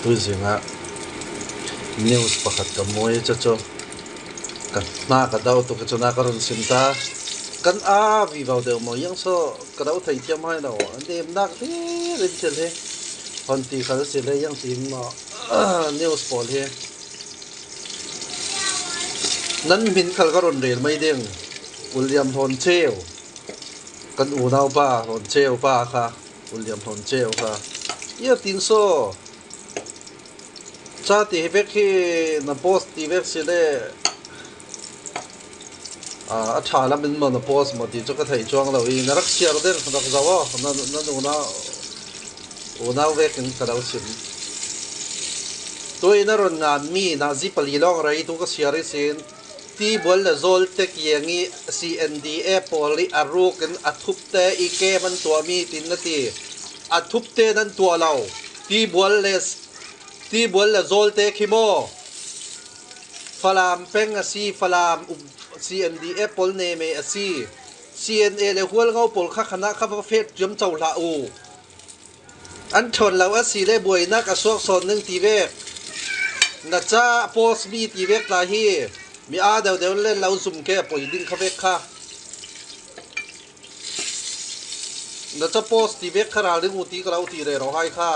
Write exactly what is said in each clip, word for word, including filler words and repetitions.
Tui zingah news pakhat ka muai cacu ka hna ka dau tuk i cuna ka run sim ta. Kan a vivo deuh maw, yang so ka dau thei thiam hai lo. Nemnak hi rin thil hi hon ti khal si le yang ti maw, news pawl hi nan min khal ka run rel mai ding. Uliam Hlawn Ceu, kan unau pa Hlawn Ceu pa kha, Uliam Hlawn Ceu kha ia tin so ca ti hi vek hi na post ti vek si le, a, a ṭha lam in maw na post maw ti cu ka thei cuang lo i na rak siar deuh rak zoh aw, na, na nunau unau vekin ka lo sim. Tu i na run nganmi nazi pali lawng rei tu ka siar i sin. Tibual le Zawlte kiang i C N D A pawl i a ruk in a thupte i kem an tuahmi tin na ti. A thupte nan tuah lo. Tibual le, Tibual le Zawlte khi maw, Falam peng a si, Falam um, C N D A pawl neme a si. C N A le Hualngo pawl kha khanah kha va feh ciamco hlah u. An ṭhawn lo a si le buainak a suak sawn ning ti vek. Na ca post mi ti vek tla hi mi aa deuhdeuh le lo zum ke a poi ding kha vek kha. Na ca post ti vek kha ral ding u ti ka lo ti rero hai kha.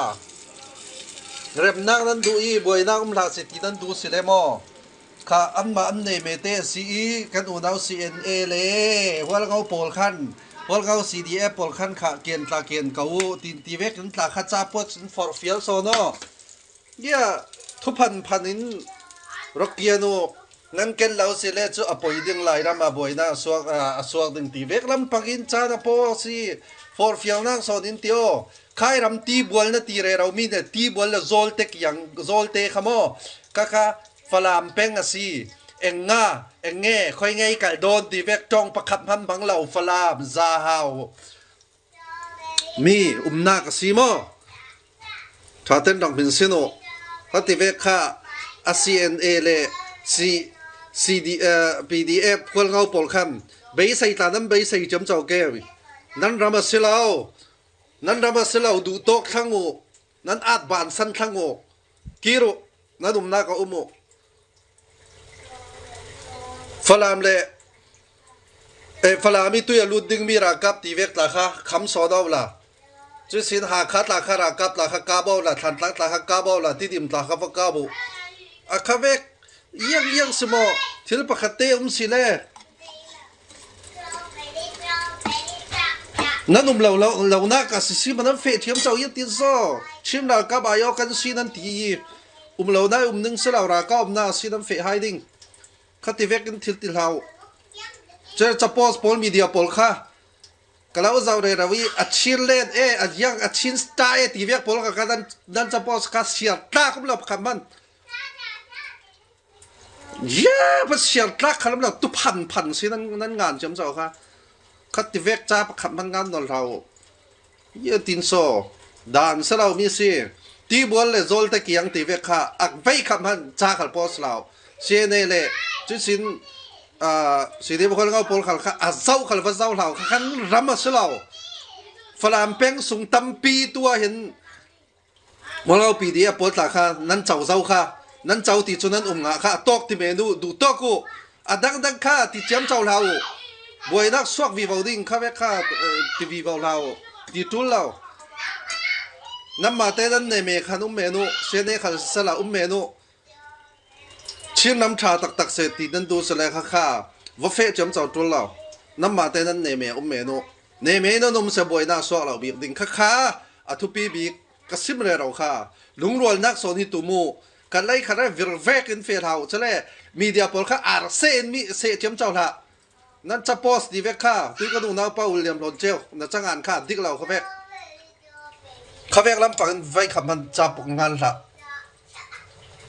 Remnak nan duh i buainak um hlah si ti nan duh si le maw? Kha anmah an nei mete a si i kan unau C N A le Hualngo pawl khan, Hualngo C D F pawl khan kha ken tla ken ko u tin ti vekin tla kha ca puat in forhfial sawn aw. Ia thuphan phan in rak kian u. Nan ken lo si le cu a poi ding lai ram a buaina a suak, a, a suak ding ti vek lam pangin ca na paw si forhfialnak sawn in ti aw. Khai ram Tibual na ti rero mi ne Tibual le Zawlte kiang Zawlte kha maw? Ka kha Falam peng a si. Eng nga, eng nge, khoi ngei kal dawn ti vek ṭong pakhat hman bang lo Falam, Zahau mi umnak a si maw? Ṭhaten rak hmin sin u. Kha ti vek kha a C N A le C, C D, eh, P D F Hualngo pawl khan beisei tla nan beisei ciamco ke. Nan ram a si lo. Nan ram a si lo, duhtawk thlang u. Nan at bansan thlang u. Kir u. Nan umnak a um u. Falam le, eh, Falam i tui a lut dingmi ralkap ti vek tla kha kham sawn aw la. Cusin Hakha tla kha ralkap tla kha kap aw la, Thantlang tla kha kap aw la, Tidim tla kha va kap u. A kha vek, iang iang si maw, thil pakhat te um si le. Nan um lo, lo, lonak a si si ma nan feh thiam so ia tin so. Chin ralkap ai aw kan si nan ti i. Um lo nai um ning si lo ralkap umna a si nan feh hai ding. Kha ti vekin thil ti hlau. Cer ca post pawl media pawl kha. Ka lo zau rero i a Chin let e, a yang a Chin star e ti vek pawl kha kha nan, nan ca post kha siar tlak um lo pakhat man. Ia, pa siar tlak kha lam lo tu phan phan si nan, nan ngan ciamco kha. Kha ti vek ca pakhat man ngan nawl hlau. Ia tin so, dan si lo mi si. Tibual le Zawlte kiang ti vek kha, a vei kha man ca khal post lo. C N A le, cusin, ah, C D F Hualngo pawl khal kha, a zau khal va zau hlau kha, kan ram a si lo. Falam peng sung tampi tu ah hin, Hualngo P D F pawl tla kha, nan co zau kha, nan co ti cu nan um ngah kha, a tawk ti men u, duh tawk u. A dangdang kha ti ciamco hlau u. Buainak suak vivo ding kha vek kha, eh, ti vivo hlau u. Ti ṭul lo. Nanmah te nan neme khan um men u, C N A khal sisala um men u. Chin nam ṭha taktak se ti nan duh si le kha kha va feh ciamco ṭul lo. Nanmah te nan neme um men u. Neme nan um se buainak suak lo bik ding kha kha a thupi bik ka sim rero kha. Lungrualnak sawn hi tum u. Kan lei khat a vir vek in feh hlau. Cale media pawl kha ar se in mi seh ciamco hlah. Nan ca post ti vek kha, tui ka nunau pa William Hlawn Ceu, na ca ngan kha dik lo kha vek. Kha vek lam pang in vei kha man ca puk ngan hlah.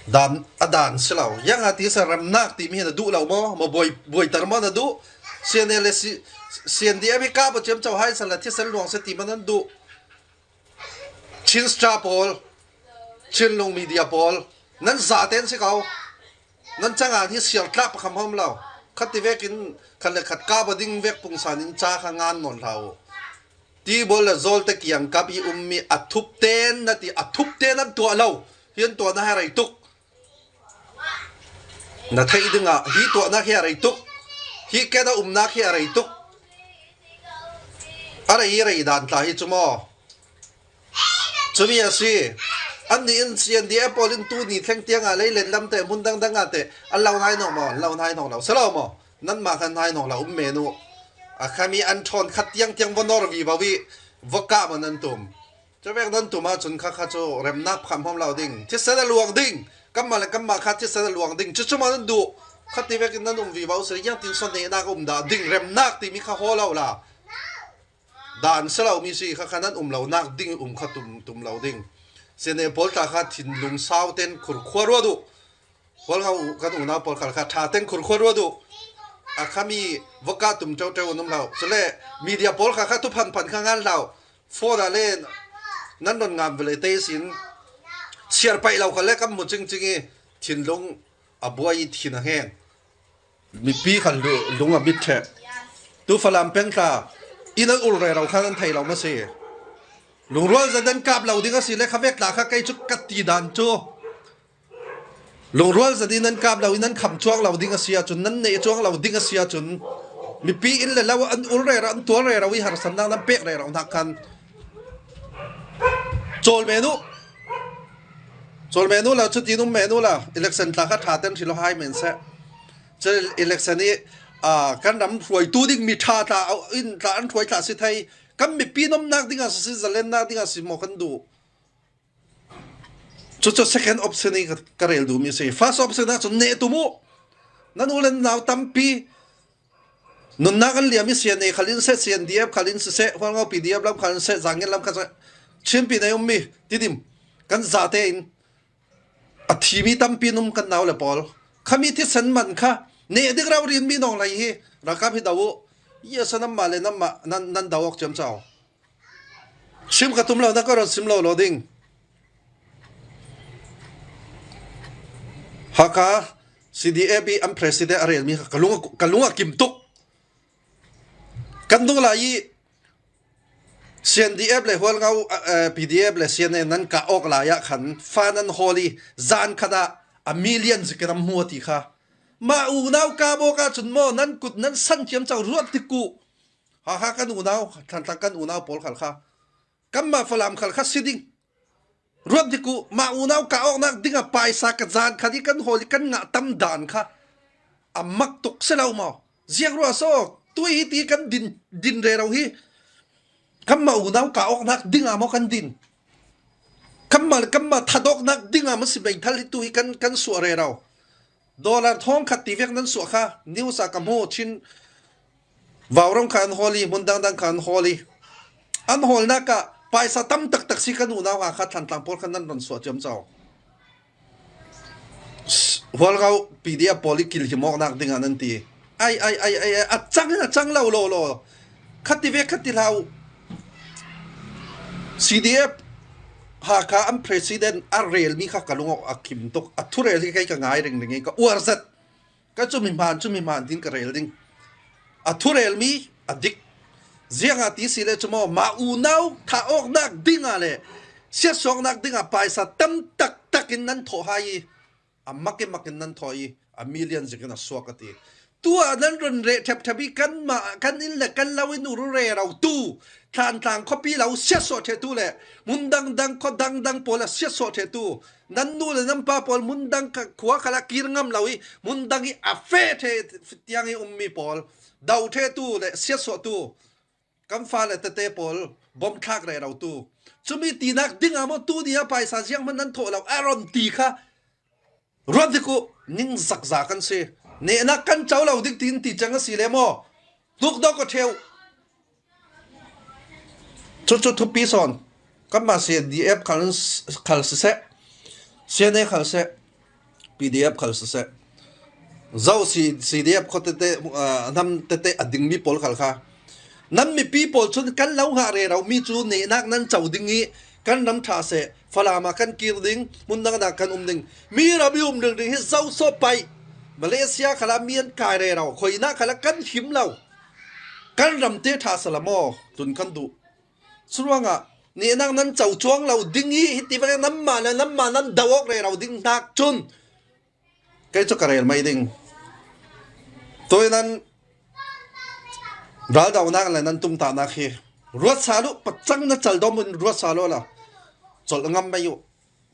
Dan, a dan si lo. Yang a ti sa remnak ti mi na duh lo maw, maw buai, buai tar maw na duh. C N A le C, C N D F i kap a ciamco hai sa la thisen luang sa ti man nan duh. Chin Star pawl, Chinlung Media pawl, nan zaten si ko. Nan ca ngan hi siar tlak pakhat hmawm lo. Khat ti vekin khat le khat kap a ding vek pungsan in ca kha ngan nawn hlau. Tibual le Zawlte kiang kap i um mi a thupten na ti, a thupten an tuah lo. Rian tuahna hi a rei tuk. Na theih dingah hi tuahna hi a rei tuk. Hi kena umnak hi a rei tuk. A rei hi rei dan tla hi cu maw? Cumi a si. Annih in C N D F pawl in tuni thleng tiangah leilen lamte hmun dangdang ah te an lo hnai hnawh maw? An lo hnai hnawh lo. Si lo maw? Nanmah khan hnai hnawh lo um men uh. A khami an ṭhawn khat tiang tiang va nawr vivo ih va kah maw nan tum? Cuvek nan tum ahcun khakha cu remnak phamham lo ding. Thisen a luang ding. Kanmah le kanmah kha thisen a luang ding. Cucu maw nan duh? Khati vekin nan um vivo si. Ziangtin saw nehnak a um dah ding? Remnak timi kha haw lo la. Dan si lomi si khakha nan um lonak ding um kha tum, tum lo ding. Sine pawl tla kha thinlung sau ten khurkhua ruat uh. Hualngo kan unau pawl khal kha ṭha ten khurkhua ruat uh. A khami va kah tum ṭeuṭeu an um hlau. Cule media pawl kha kha tu phanphan kha ngan hlau. Phone ah le nan ron ngam vele te sin siar paih lo kha le kan hmu cingcing ih thinlung a buai ih thin a heng. Mipi khan lu-, lung a mit ṭheh. Tu Falam peng tla in an ul rero khan an thei lo maw si? Lungrual zat an kap lo ding a si le khavek tla kha kei cu ka ti dan cu. Lungrual zat in nan kap lo in nan kham cuang lo ding a si ahcun, nan neh cuang lo ding a si ahcun, mipi inn le lo an ul rero, an tuar rero ih harsatnak nan pek rero hnak khan cawl men uh. Cawl men uh la, cutin um men uh la, election tla kha ṭha ten hril aw hai men seh. Cu election ih, aa, kan ram hruaitu ding mi ṭha tla, in tla an hruai tla si thei. Kan mipi nomnak dingah si, zalennak dingah si maw kan duh? Cucu second option ih ka, ka rel duhmi a si. First option ahcun neh tum uh. Nan u le nan nau tampi nunnak an liam ih C N A khal in seh, C N D F khal in siseh, Hualngo P D F lam khal in seh, Zangin lam khal seh, Chinpi nei ummi Tidim kan zate in a thimi tampi an um kan nau le pawl. Khami thisen man kha neh ding raurinmi nawng lei hi ralkap hi do uh. Ia sa nanmah le nanmah nan, nan do awk ciamco. Sim ka tum lo, na ka ron sim lo lo ding. Hakha C D F ih an president a relmi kha ka lung, ka lung a kim tuk. Kan dung lai ih C N D F le Hualngo, eh, P D F le C N A nan kah awk lai ah khan fa nan hawl ih zan khat ah a million zikin an hmu a ti kha. Mah unau kap awk ahcun maw nan kut nan san ciamco ruat tik uh. Hakha kan unau, Thantlang kan unau pawl khal kha, kanmah Falam khal kha si ding. Ruat dik uh, mah unau kah awknak dingah paisa ka zan khat ih kan hawl ih kan ngah tam dan kha a mak tuk si lo maw? Ziang ruah so, tu hi ti kan din, din rero hi. Kanmah unau kah awknak dingah maw kan din? Kanmah le kanmah that awknak dingah maw si bengthal hi tu hi kan, kan suah rero? Dollar thawng khat ti vek nan suah kha, news ah ka hmu, Chin Vaurong kha an hawl ih, hmun dangdang kha an hawl ih, an hawlnak ah paisa tam taktak si kan unau ha kha Thantlang pawl kha nan ron suah ciamco. Hualngo P D F pawl ih kilhim awknak dingah nan ti. Ai, ai, ai, ai, ai, a cang in a cang lo, lo, lo. Khati vek khati hlau. C D F Hakha an president a relmi kha ka lung a kim tuk. A thurel hi kei ka ngai ringring ih ka uar zet. Ka cumi hmaan, cumi hmaan tin ka rel ding. A thurelmi a dik. Ziangah ti si le cu maw, mah unau thah awknak dingah le siatsuaknak dingah paisa tam taktak in nan thawh hai ih, a mak ih mak in nan thawh ih, a million zikin a suak a ti. Tu ah nan run reh ṭhepṭhep ih kanmah, kan inn le kan lo in ur rero tu, Thantlang khuapi lo siatsuah ṭheh tu le hmun dangdang, khua dangdang pawl a siatsuah ṭheh tu, nan nu le nan pa pawl hmun dang kha-, khua khal a kir ngam lo ih hmun dang ih a feh ṭheh tiang ih ummi pawl, do ṭheh tu le siatsuah tu, kan fale tete pawl bom thlak rero tu, cumi tinak dingah maw tu ni ah paisa zianghman nan thawh lo a ron ti kha ruat dik uh, ningzakza kan si. Nehnak kan co lo ding tiin ti cang a si le maw? Hnukdok aw ṭheu. Cucu thupi sawn. Kanmah C D F khal, khal siseh, C N A khal seh, P D F khal siseh, zo C-, C D F khua tete, aa, hnam tete a dingmi pawl khal kha, nan mipi pawl cun kan lo hngah rero mi cu nehnak nan co ding ih kan ram ṭha seh, Falam ah kan kir ding, hmun dangdang kan um ding. Mi ram ih um ringring hi zo sawh paih. Malaysia khal ah mi an kai rero, khoinak khal ah kan him lo. Kan ramte ṭha sala maw tun kan duh. Curuangah Nehnak nan co cuang lo ding i, hiti vek nanmah le nanmah nan do awk rero ding hnak cun kei cu ka rel mai ding. Tuinan raldonak le nan tumtahnak hi ruat sal uh, pacang na caldawm in ruat sal uh la, colh ngam mai uh.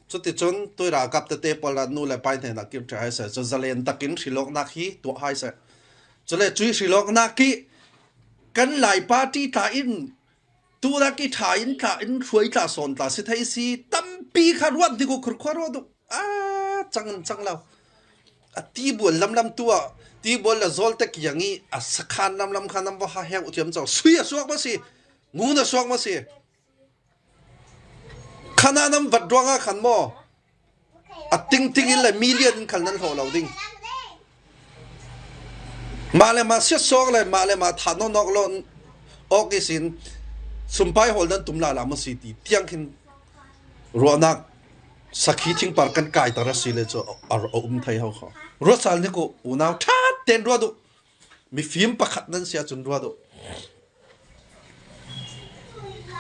Cuticun tui ralkap tete pawl ah nu le pa hnen ah kir ṭha hai seh, cu zalen takin hrilawknak hi tuah hai seh. Cule cui hrilawknak i kan Lai party tla in tunak i ṭha in tla in hruai tla sawn tla si thei si, tampi kha ruat dik uh, khurkhua ruat uh. A cang in cang lo. A tibual lamlam tu ah, tibual le zawlte kiang i a sakhan lamlam kha nan va ha heu ciamco, sui a suak maw si, ngun a suak maw si. Khan ah nan vat ruangah khan maw, a tingting in le million in khal nan hlawh lo ding. Mah le mah siatsawk le mah le mah thah nawnawk lawn awk ihsin sumpai hawl nan tum lala maw si ti tiang khin ruahnak sakhi thingpar kan kaitar a si le cu a, a um thei ho kho. Ruat sal nik uh, unau ṭha tein ruat uh. Mifim pakhat nan si ahcun ruat uh.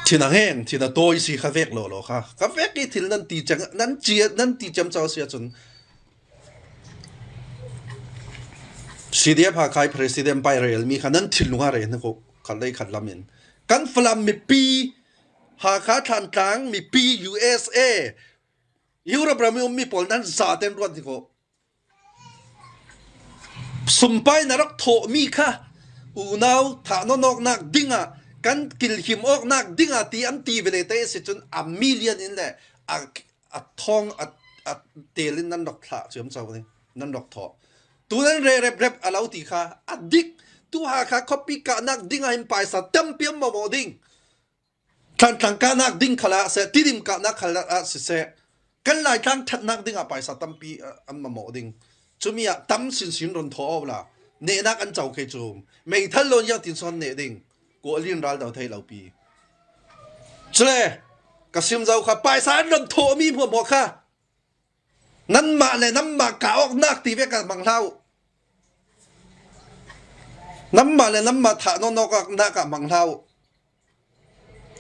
Thin a heng, thin a tawi si kha vek lawlaw kha. Kha vek i thil nan ti ciang, nan cia, nan ti ciamco si ahcun C D F Hakha i president pa i relmi kha nan thinlung ah rel hnik uh, khat lei khat lam in. Kan Falam mipi, Hakha Thantlang mipi, U S A, Europe ram i ummi pawl nan zaten ruat hnik uh. Sumpai na rak thawhmi kha unau thah nawnawknak dingah, kan kilhim awknak dingah ti an ti vele te si cun a million in le a, a thawng a, a tel in nan rak thlah ciamco ding, nan rak thawh. Tu nan re rep rep a lo ti kha a dik. Tu Hakha khuapi kahnak dingah hin paisa tampi an mamawh ding. Thantlang kahnak ding khalah seh, Tidim kahnak khalah siseh, kan Laitlang ṭhatnak dingah paisa tampi, ah, an mamawh ding. Cumi ah tam sinsin run thawh awla, nehnak an co kei cu, meithal lawn ziangtin sawn neh ding, kualin ral do thei lo pi. Cule ka sim zo kha, paisa an run thawhmi hmuahhmuah kha nanmah le nanmah kah awknak ti vek ah hmang hlah uh. Nanmah le nanmah thah nawnawknak ah hmang hlah uh.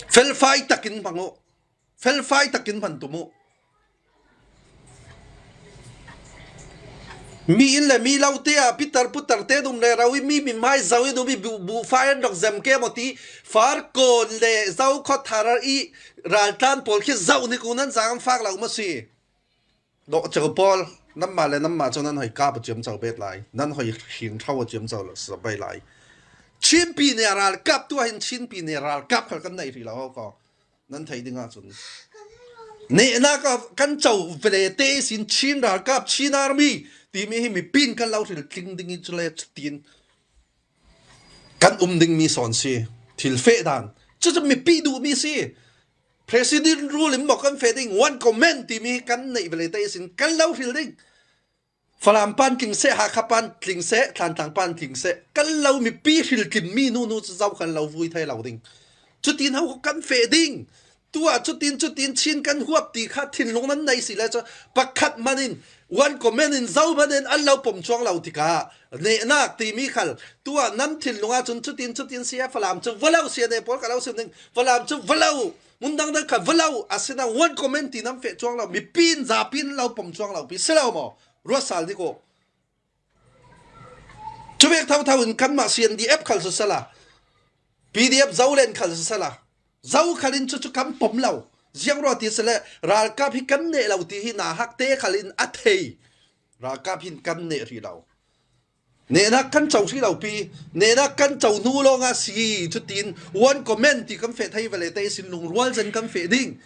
Felfai takin hmang uh. Felfai takin hman tum uh. Mi inn le mi lo te ah pitar putar te dum le rau i mi mimhai zo i dum i bu, bu fai an rak zem ke maw ti, Farkawn le Zokhawthar i raltlan pawl khi zoh ni ku nan zang an fak lo maw si. Dawhco pawl, nanmah le nanmah cu nan hoi kap a ciamco bet lai, nan hoi hring ṭhau a ciamco lo sa bai lai. Chinpi ne ralkap tu ah hin Chinpi ne ralkap khal kan nei hrih lo ho ko. Nan thei ding ahcun nehnak a kan co vele te ihsin Chin ralkap, Chin Army timi hi mipi in kan lo hril tling ding i cule cutin kan um dingmi sawn si. Thil feh dan cucu mipi duhmi si. President rule in maw kan feh ding, one command timi kan neih vele te ihsin kan lo hril ding. Falam pan tling seh, Hakha pan tling seh, Thantlang pan tling seh, kan lo mipi hriltlinmi nunu cu zo kan lo vui thei lo ding. Cutin ho kan feh ding. Tu ah cutin, cutin Chin kan huap ti kha thinlung nan nei si le cu pakhat hman in, one command in zo hman in an lo pom cuang lo tikah nehnak timi khal tu ah nan thinlung ahcun cutin, cutin si a, Falam cu va lo, C N A pawl ka lo sim ding, Falam cu va lo, mun dangdang kha va lo, asinain one command ti nan feh cuang lo, mipi in zapi in lo pom cuang lo pi si lo maw? Ruat sal dik uh. Cu vek thotho in kanmah C N D F khal sisela, P D F Zolen khal sisela, zo khal in cucu kan pom lo. Ziangruah ti sile, ralkap hi kan neh lo ti hi nauhak te khal in a thei. Ralkap hin kan neh hrih lo. Nehnak kan co hrih lo pi, nehnak kan co hnu lawng a si. Cutin one command ti kan feh thei vele te ihsin lungrual zan kan feh ding.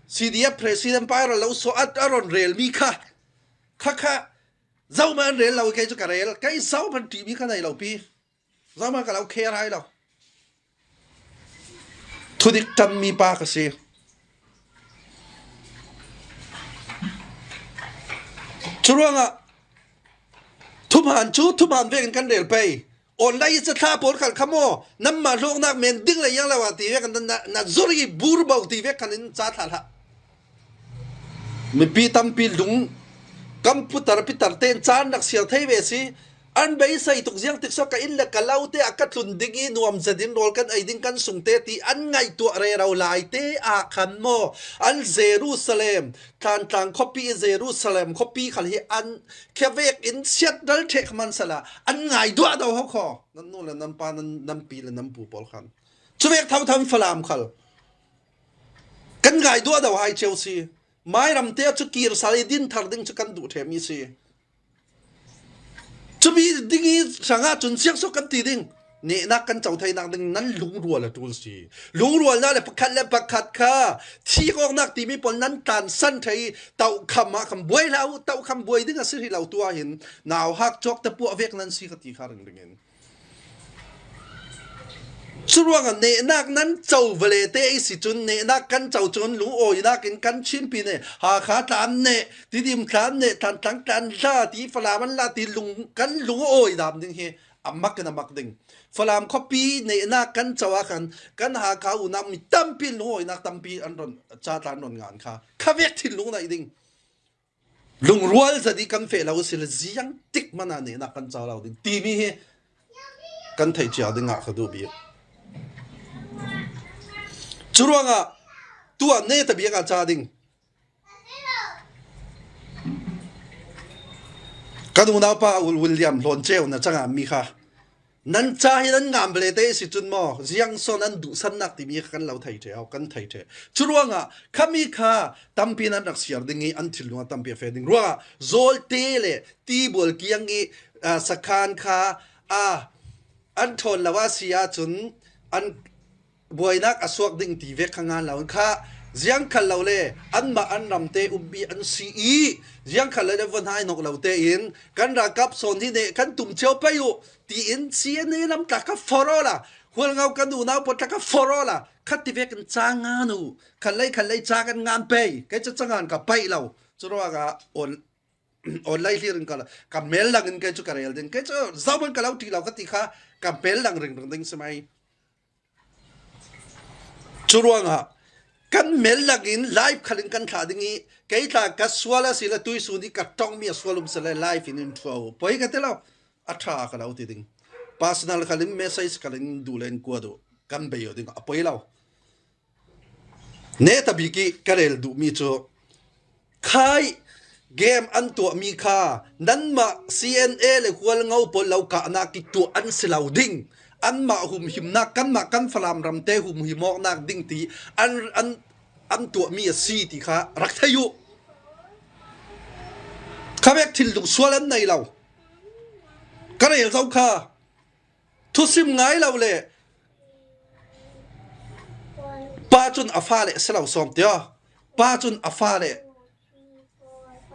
C D F president pa i ral lo so a, a ron relmi kha, kha kha, zohmanh an rel lo i kei cu ka rel, kei zohmanh ṭihmi kha nei lo pi. Zohmanh ka lo kher hai lo. Thudik ṭammi pa ka si. Curuangah thuhmaan cu thuhmaan vekin kan rel pei. Online i cathlah pawl khal kha maw, nanmah hlawknak men ding le iang lo ah ti vekin na, na, na zuri bur bo ti vek khan in ca thlah hlah. Mipi tampi lung kan putar pitar tein caan rak siar thei ve si. An beisei tuk ziang tik sua ka inn le ka lote a ka tlun ding i nuam zetin rawl kan ei ding kan sungte ti an ngaihtuah rero laite ah khan maw, an Jerusalem, Tlantlang khuapi i Jerusalem khuapi khal hi an khia vek in siat dal theh kha man sala an ngai duah do ho khaw. Nan nu le nan pa, nan, nan pi le nan pu pawl khan. Cu vek tho tham Falam khal. Kan ngai duah do hai ceu si. Mai ramte a cu kir sal i din thar ding cu kan duh theh mi si. Cumi ding i hrangah cun siangsaw kan ti ding. Nehnak kan co theinak ding nan lungrual a ṭul si. Lungrualnak le pakhat le pakhat kha thik awknak timi pawl nan tlansan thei. Tauhkham ah khan buai hlah uh, tauhkham buai ding a si rih lo tu ah hin nauhak cawk te puah vek nan si ka ti kha ringring in. Curuangah nehnak nan co vale te i si cun nehnak kan co cun lungawinak in kan Chinpi ne, Hakha tlan ne, Tidim tlan ne, Tlantlang tlan hla ti, Falam an la ti lung, kan lungawi dam ding hi a mak in a mak ding. Falam khuapi nehnak kan co ah khan kan Hakha unak mi tampi lungawinak tampi an ron ca tlan ron ngan kha kha vek thinlung naih ding. Lungrual zat i kan feh lo si le ziang tik mana nehnak kan co lo ding timi hi kan theih cia ding ah ka duh bik. Curuangah tuah ne ta bik a ca ding. Kan unaupa William Hlawn ceu na cangah mi kha nan ca hi nan ngam vale te i si cun maw, ziang saw nan duhsannak timi kha kan lo thei ṭheh, au, kan thei ṭheh. Curuangah khami kha tampi nan rak siar ding i an thinlung ah tampi a fe ding ruangah Zawlte le Tibual kiang i, aa, sakhan kha, aa, an ṭhawn lo a si ahcun an buainak a suak ding ti vek kha ngan lo kha ziang khal lo le anmah an ramte ummi an si i ziang khal lo le va hnai nawk lo tein kan ralkap sawn hi ne kan tum cio pei uh tiin C N A lam tla ka for awla Hualngo kan unau pawl tla ka for awla khat ti vek in ca ngan uh khat lei khat lei ca kan ngan pei kei ca ca ngan ka paih lo curuangah on online hlir in ka, ka mel lang in kei cu ka rel ding. Kei cu zohman ka lo ṭih lo ka ti kha ka mel lang ringring ding si mai. Curuangah kan mel lang in live khal in kan thlah ding i kei tla ka sual a si le tuisun i ka ṭongmi a sual um si le live in in ṭhua uh. Poi ka ti lo. A ṭha ka lo ti ding. Personal khal in message khal in duh le in kuat uh. Kan bei uh ding a poi lo. Neta bik i ka rel duhmi cu khai game an tuahmi kha nanmah C N A le Hualngo pawl lo kahnak i tuah an si lo ding. Anmah humhimnak, kanmah kan Falam ramte humhim awknak ding ti an, an, an tuahmi a si ti kha rak thei uh. Kha vek thinlung sual an nei lo. Ka rel zo kha. Thusim ngai lo le pa cun a fale a si lo sawm tiah pa cun a fale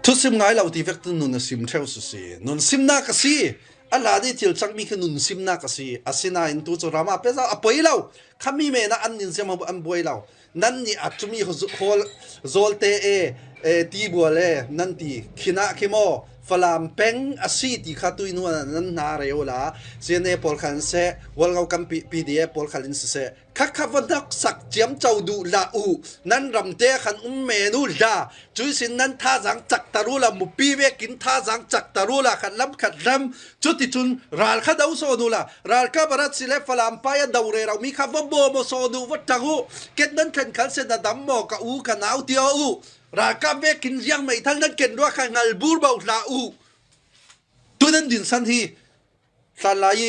thusim ngai lo ti vek tu nun a sim ṭheu si si. Nun simnak a si. A hlan i thil cangmi khi nun simnak a si. Asinain tu cu ram ah pehzau a poi lo. Khami men ah an nin siam an buai lo. Nannih a cumi hawl zawlte e, e, Tibual e, nan ti. Khinah khi maw, Falam peng a si ti kha tuihnu ah nan hna reu la, C N A pawl khan seh, Hualngo kan P-, P D F pawl khan in siseh, kha kha va hnoksak ciamco duh hlah uh, nan ramte khan um men uh hla, cuisin nan thazaang cakter uh la, mupi vekin thazaang cakter uh la, khat lam khat lam, Cuticun ral kha do sawn uhla, ralkap a rat si le Falam pai a do rero mi kha va bawm aw sawn uh, va ṭang uh. Ket nan thlen khal si na dam maw, ka u ka nau tiaw uh. Ralkap vekin ziang meithal nan ken ruak kha ngal bur bo hlah uh. Tu nan dinsan hi hlanlai i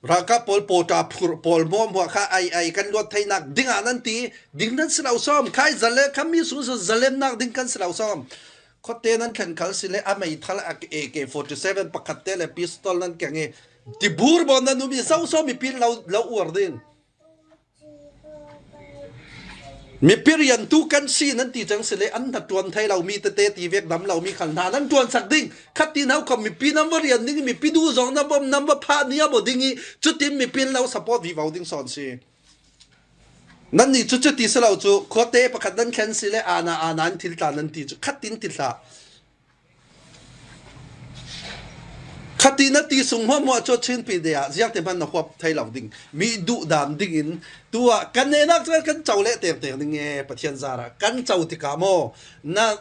ralkap pawl pawṭa phurh pawl hmuahhmuah kha ai ai kan luat theinak dingah nan ti ding nan si lo sawm. Khai zale khami sung si zalemnak ding kan si lo sawm. Khuate nan thlen khal si le a meithal a A K forty seven pakhat te le pistol nan keng i tibur bawn nan um i zoso mipi lo, lo uar ding. Mipi riantu kan si nan ti cang si le an hna ṭuan thei lo mi tete ti vek dam lo mi khal hna nan ṭuansak ding. Khat ti hna uh kha mipi nan va rian ding i mipi duh zong nan va, nan va phah ni a maw ding i cutin mipi lo support vivo ding sawn si. Nannih cu cuti si lo cu, khuate pakhat nan thlen si le, ana, ana in thil tla nan ti cu, khat in ti hlah. Khat in a ti sung hmuahhmuah cu Chin P D ah ziangte hmanh na huap thei lo ding. Mi duh dan ding in, tu ah kan nehnak cu kan co leh tengteng ding e, Pathian zarah kan co tikah maw, na,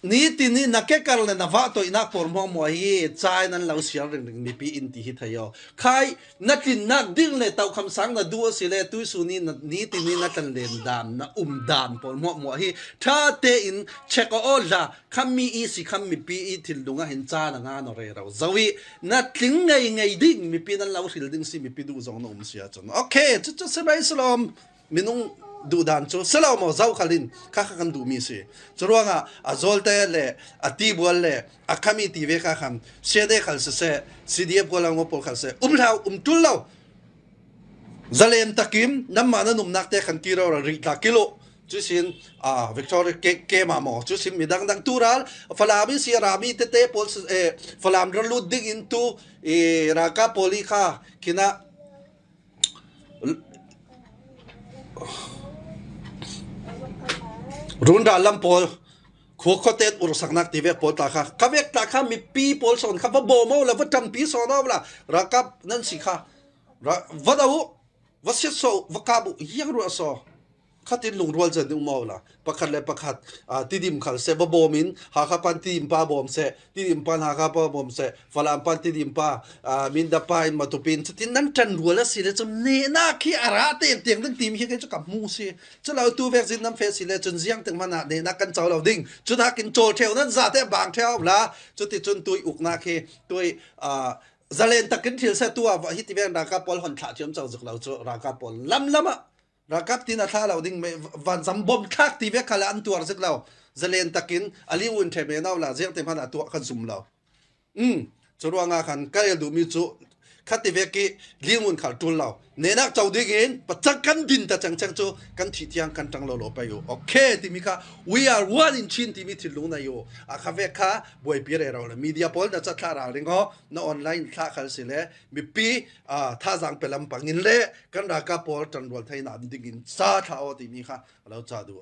Nitin in na kekar le na vahtoihnak pawl hmuahhmuah hi, ca in an lo siar ringring mipi in ti hi thei aw. Khai na tlinnak ding le tokham sang na duh a si le tuisun in na, nitin in na tlan len dan, na um dan pawl hmuahhmuah hi ṭha tein check aw la, khammi i si khammi pi i thinlung ah hin ca na ngan aw rero zo i na tling ngei ngei ding mipi nan lo hril ding si, mipi duh zong na um si ahcun. Okay, cucu si mai si lawm. Minung duh dan cu si lo maw, zokhal in kha kha kan duhmi si. Curuangah a zawlte le a tibual le a khami ti ve kha khan siate khal siseh, C D F Gualngo pawl khal siseh, um hlah, um ṭul lo. Zalen takin nanmah nan umnak te khan kir aw la, rih tla kilh uh. Cusin, ah, Victoria ke, keimah maw, cusin midang dang tu ral, Falam i si a rami tete pawl si, eh, Falam ral lut ding in tu, eh, ralkap pawl i kha khinah run ral lam pawl, khua khuaten ursaknak ti vek pawl ta kha, ka vek ta kha mipi pawl sawn kha va bawm aw la, va ṭampi sawn aw la, ralkap nan si kha, ra, va do uh, va siatsuah uh, va kap uh, ziang ruah saw. Khatin lungrual zet ding um aw la. Pakhat le pakhat, ah, Tidim khal seh va bawm in, Hakha pan Tidim pa bawm seh, Tidim pan Hakha pa bawm seh, Falam pan Tidim pa, ah, Mindat pa in Matupi in, cutin nan ṭanrual a si le cun nehnak khi a ra tengteng ding timi hi kei cu ka hmu si. Cu lo tu vek zin nan feh si le cun ziangteng hmanh ah nehnak kan co lo ding. Cuthakin cawl ṭheu nan zate bang ṭheu la. Cuticun tui uknak hi, tui, ah, zalen takin thil seh tu ah va hi ti vek ralkap pawl hon thlah thiam co zik lo cu ralkap pawl lamlam ah ralkap tin a thlah lo ding, me, vanzam bom thlak ti vek khal ah an tuar zik lo. Zalen takin a li un ṭhe me no la, ziangte hmanh a tuah kha zum lo. Um, curuangah khan ka rel duhmi cu kha ti vek i li un khal ṭul lo. Nehnak co ding in pacang kan din ta cengceng cu kan thih tiang kan ṭang lo lo pei uh. Okay, timi kha we are one in Chin timi thinlung nei uh. A kha vek kha buaipi rero le media pawl na ca thlah ralring aw, na online thlah khal si le mipi, ah, thazaang pe lam pang in le kan ralkap pawl ṭanrual thei nan ding in ca thlah aw timi kha a lo ca duh.